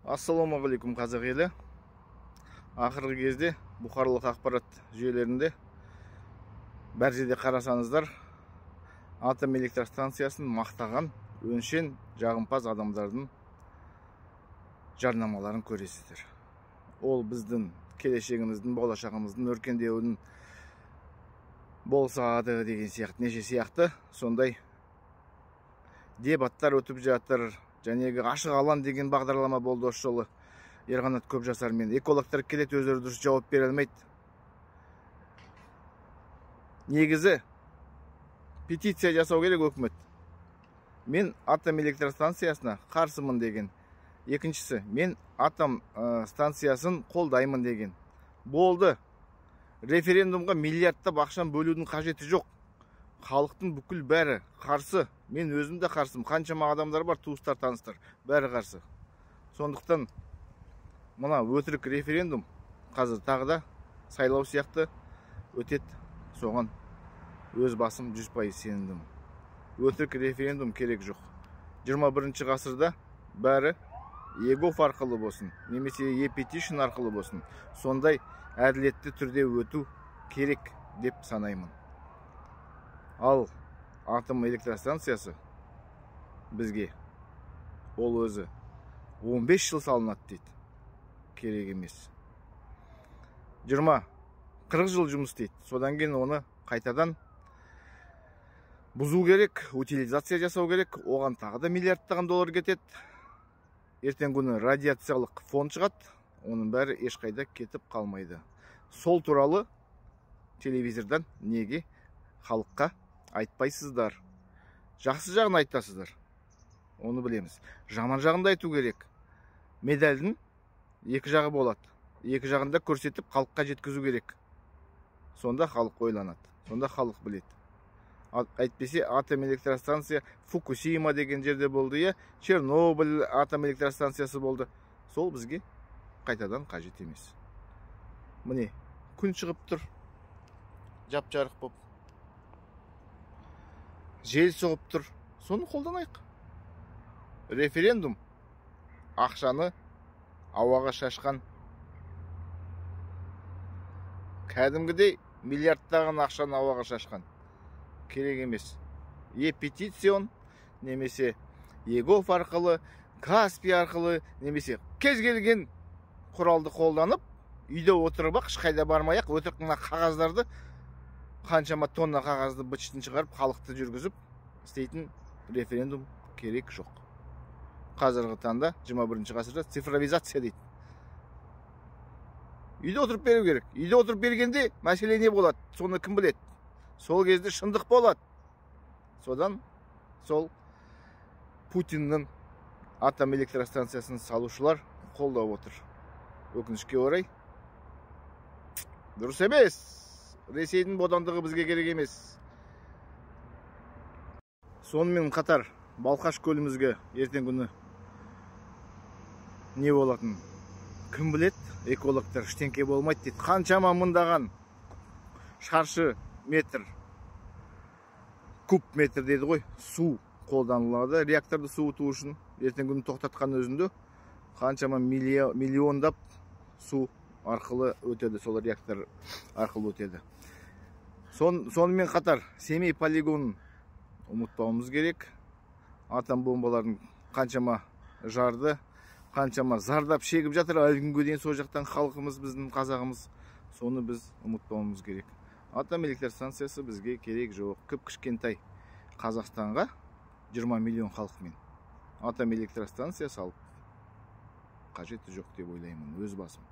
Ассалаумағалейкум, қазақ елі. Ақырғы кезде бұқаралық ақпарат жүйелерінде бәр жерде қарасаңыздар, атом электростанциясын мақтаған өңшең жағымпаз адамдардың жарнамаларын көресіздер. Ол біздің келешегіміздің, болашағымыздың өркендеуінің болса ады деген сияқты, неше сияқты сондай дебаттар өтіп жатыр. Жәнегі ашық алаң деген бағдарлама болды осы жолы. Ерқанат Көпжасармен экологтар келеді, өздері дұрыс жауап бере алмайды. Негізі петиция жасау керек өкімет. Мен атом электростанциясына қарсымын деген. Екіншісі, мен атом станциясын қолдаймын деген. Болды. Референдумға миллиардтап ақшаны бөлудің қажеті жоқ. Халықтың бүкіл бәрі қарсы. Мен өзім де қарсымын. Қаншама адамдар бар, туыстар, таныстар, бәрі қарсы. Сондықтан мына өтірік референдум қазір тағы да сайлау сияқты өтеді. Соған өз басым 100% сенімдімін. Өтірік референдум керек жоқ. 21 ғасырда бәрі eGov арқылы болсын, немесе e-petition арқылы болсын, сондай әділетті түрде өту керек деп санаймын. Ал атом электростанциясы бізге ол өзі 15 жыл салынады дейді. Керек емес. 20-40 жыл жұмыс істейді. Содан кейін оны қайтадан бұзу керек, утилизация жасау керек. Оған тағы да миллиардтаған доллар кетеді. Ертең күні радиациялық фон шығады. Оның бәрі ешқайда кетіп қалмайды. Сол туралы телевизордан неге халыққа айтпайсыздар? Жақсы жағын айтасыздар, оны білеміз. Жаман жағын да айту керек. Медальдің екі жағы болады. Екі жағын да көрсетіп халыққа жеткізу керек. Сонда халық ойланады, сонда халық біледі. Әйтпесе атом электростанция Фукусима деген жерде болды, иә, Чернобыль атом электростанциясы болды. Сол бізге қайтадан қажет емес. Міне, күн шығып тұр, жап-жарық боп. Жел соғып тұр. Соны қолданайық. Референдум ақшаны ауаға шашқан, кәдімгідей миллиардтаған ақшаны ауаға шашқан. Керек емес. E-petition немесе eGov арқылы, Каспи арқылы, немесе кез келген құралды қолданып, үйде отырып ақ, ешқайда бармай ақ, өтірік мына қағаздарды, қаншама тонна қағазды быт-шытын шығарып, халықты жүргізіп істейтін референдум керек жоқ. Қазіргі таңда 21 ғасырда цифровизация дейді. Үйде отырып беру керек. Үйде отырып бергенде мәселе не болады? Соны кім біледі? Сол кезде шындық болады. Содан сол Путиннің атом электростанциясын салушылар қолдап отыр. Өкінішке орай дұрыс емес. Ресейдің бодандығы бізге керек емес. Сонымен қатар Балқаш көлімізге ертең күні не болатын кім біледі? Экологтар ештеңке болмайды дейді. Қаншама мыңдаған шаршы метр, куб метр деді ғой, су қолданылады реакторды суыту үшін. Ертең күні тоқтатқан өзінде қаншама миллиондап су арқылы өтеді, сол реактор арқылы өтеді. Сонымен қатар Семей полигонын ұмытпауымыз керек. Атом бомбаларын қаншама жарды, қаншама зардап шегіп жатыр әлі күнге дейін сол жақтан халқымыз, біздің қазағымыз. Соны біз ұмытпауымыз керек. Атом электростанциясы бізге керек жоқ. Кіп-кішкентай Қазақстанға 20 миллион халықпен атом электростанция салып қажеті жоқ деп ойлаймын өз басым.